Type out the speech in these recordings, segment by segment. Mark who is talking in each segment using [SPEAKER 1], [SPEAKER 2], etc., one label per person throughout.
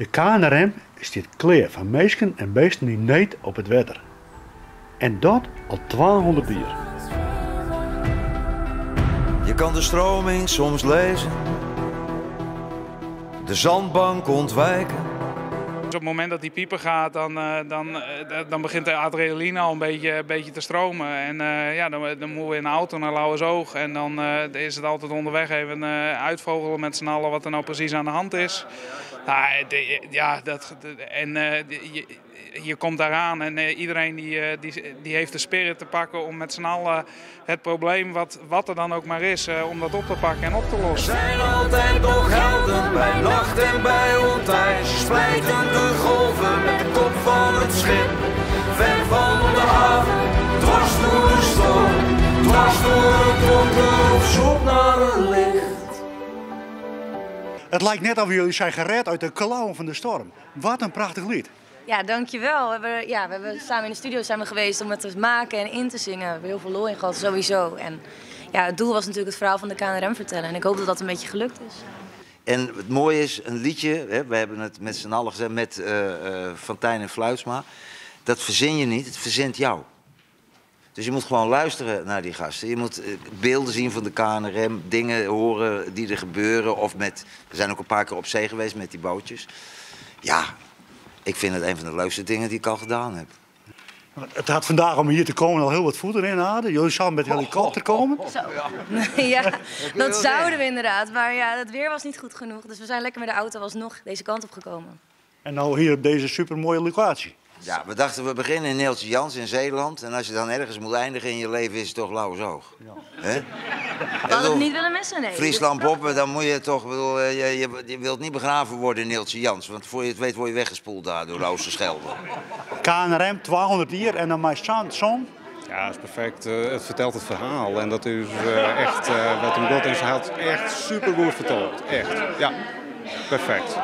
[SPEAKER 1] De KNRM stiet klear foar minsken en bisten yn need op it wetter. En dat al 200 jier.
[SPEAKER 2] Je kan de stroming soms lezen, de zandbank ontwijken.
[SPEAKER 3] Dus op het moment dat die pieper gaat, dan begint de adrenaline al een beetje te stromen. En ja, dan moeten we in de auto naar Lauwersoog. En dan is het altijd onderweg even uitvogelen met z'n allen wat er nou precies aan de hand is. Nou, ja, dat, en je komt daaraan en iedereen die heeft de spirit te pakken om met z'n allen het probleem, wat er dan ook maar is, om dat op te pakken en op te lossen.
[SPEAKER 2] Er zijn altijd nog helden bij nacht en bij ontij. Ze splijten de golven met de kop van het schip. Ver van de haven, dwars door de storm, dwars door het donker op zoek naar het licht.
[SPEAKER 1] Het lijkt net of jullie zijn gered uit de klauwen van de storm. Wat een prachtig lied.
[SPEAKER 4] Ja, dankjewel. We hebben samen in de studio zijn we geweest om het te maken en in te zingen. We hebben heel veel lol in gehad, sowieso. En ja, het doel was natuurlijk het verhaal van de KNRM vertellen. En ik hoop dat dat een beetje gelukt is.
[SPEAKER 2] En het mooie is, een liedje, hè, we hebben het met z'n allen gezegd, met Van Tijn en Fluitsma. Dat verzin je niet, het verzint jou. Dus je moet gewoon luisteren naar die gasten. Je moet beelden zien van de KNRM, dingen horen die er gebeuren. Of met, we zijn ook een paar keer op zee geweest met die bootjes. Ja, ik vind het een van de leukste dingen die ik al gedaan heb.
[SPEAKER 1] Het had vandaag om hier te komen al heel wat voeten in aarde. Jullie zouden met de helikopter komen.
[SPEAKER 4] Zo. Ja, dat zouden we inderdaad. Maar ja, het weer was niet goed genoeg. Dus we zijn lekker met de auto alsnog deze kant op gekomen.
[SPEAKER 1] En nou hier op deze supermooie locatie.
[SPEAKER 2] Ja, we dachten we beginnen in Neeltje Jans in Zeeland. En als je dan ergens moet eindigen in je leven is het toch Lauwersoog.
[SPEAKER 1] Ja.
[SPEAKER 2] Hè?
[SPEAKER 4] We hadden het niet willen missen, nee.
[SPEAKER 2] Friesland Poppen, dan moet je toch, bedoel, je wilt niet begraven worden in Neeltje Jans. Want voor je het weet word je weggespoeld daar door de Oosterschelde.
[SPEAKER 1] KNRM, 200 hier en dan maar zo'n.
[SPEAKER 5] Ja, dat is perfect. Het vertelt het verhaal en dat is echt wat hem God is. Hij had echt supergoed verteld. Echt, ja. Perfect.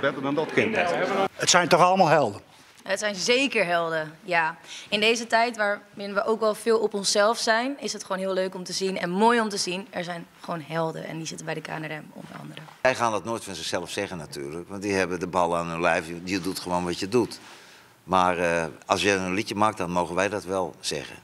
[SPEAKER 5] Beter dan dat kind net.
[SPEAKER 1] Het zijn toch allemaal helden?
[SPEAKER 4] Het zijn zeker helden, ja. In deze tijd waarin we ook wel veel op onszelf zijn, is het gewoon heel leuk om te zien en mooi om te zien. Er zijn gewoon helden en die zitten bij de KNRM onder andere.
[SPEAKER 2] Zij gaan dat nooit van zichzelf zeggen natuurlijk, want die hebben de bal aan hun lijf. Je doet gewoon wat je doet. Maar als je een liedje maakt, dan mogen wij dat wel zeggen.